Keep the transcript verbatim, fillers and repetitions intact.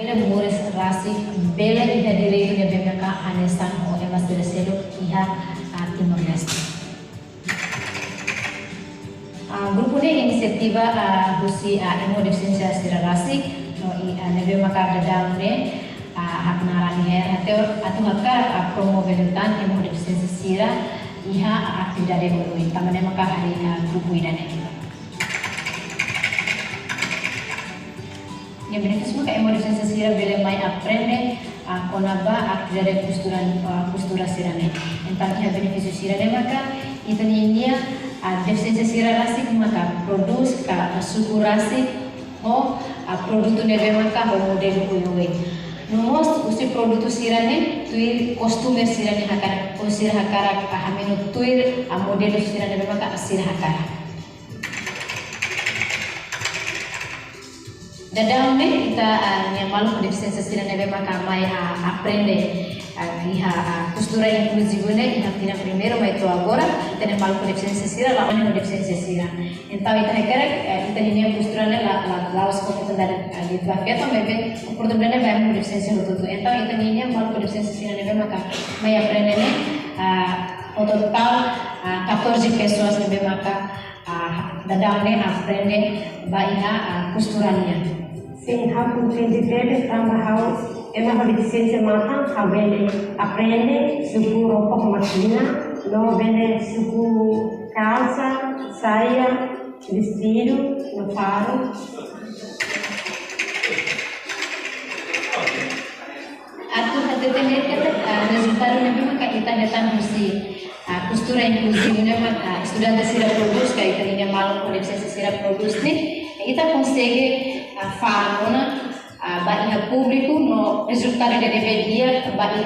Bele moris rasik, bele iha direitu ne'ebé maka hanesan ho ema sira seluk iha, ah, Timor-Leste. Ah, grupu ne'e inisiativa, ah, husi, ah, ema ho defisiénsia sira rasik, no i, ah, ne'ebé maka daudaun ne'e, ah, haknaran iha atu, atu hakarak, ah, promove liután ema ho defisiénsia sira iha, ah, atividade oioin. Tanba ne'e maka harii, ah, grupu ida-ne'e. Nia benefísiu maka ema ho defisiénsia sira bele mai aprende, ah, kona-ba atividade kostura, ah, kostura sira-ne'e. Entaun, iha benefísiu sira-ne'e maka ita ninia, ah, defisiénsia sira rasik maka prodús ka, ah, suku rasik ho, ah, produtu ne'ebé maka ho modelu oioin. No mós husi produtu sira-ne'e tuir kostume sira-ne'e hakarak, ou sira hakarak, ah, hameno tuir, ah, modelu sira ne'ebé maka sira hakarak. Daudaun ne'e ita, ah, nia maluk ho defisiénsia sira ne'ebé maka mai, ah, aprende, ah, iha, ah, kostura inkluzivu ne'e iha tinan primeiru mai to'o agora, ita-nia maluk ho defisiénsia sira, la'o ho defisiénsia sira. Entaun ita hakarak, eh, ita ninia kostura ne'e la, la, la'ós koko tendada, ah, di tua feto, maibé oportunidade ba ema ho defisiénsia hotu-hotu. Entaun ita ninia maluk ho defisiénsia sira ne'ebé maka mai aprende ne'e, ah, ho totál, ah, catorze pessoas ne'ebé maka ah, daudaun ne'e aprende ba iha, ah, kostura nian. Sin, ha'u kontente tebes tanba ha'u ema ho defisiénsia matan, ha'u bele aprende suku roupa ho mákina, no bele suku kalsa, saia, vestidu, no faru. Atu hatete maka, ah, rezultadu ne'ebé maka ita hetan husi, ah, kostura inkluzivu ne'e maka, ah, estudante sira prodús, ka ita-nia maluk ho defisiénsia sira prodús ne'e, ita konsege, ah, fó ona, ah, ba iha públiku no rezultadu ida ne'ebé di'ak ba iha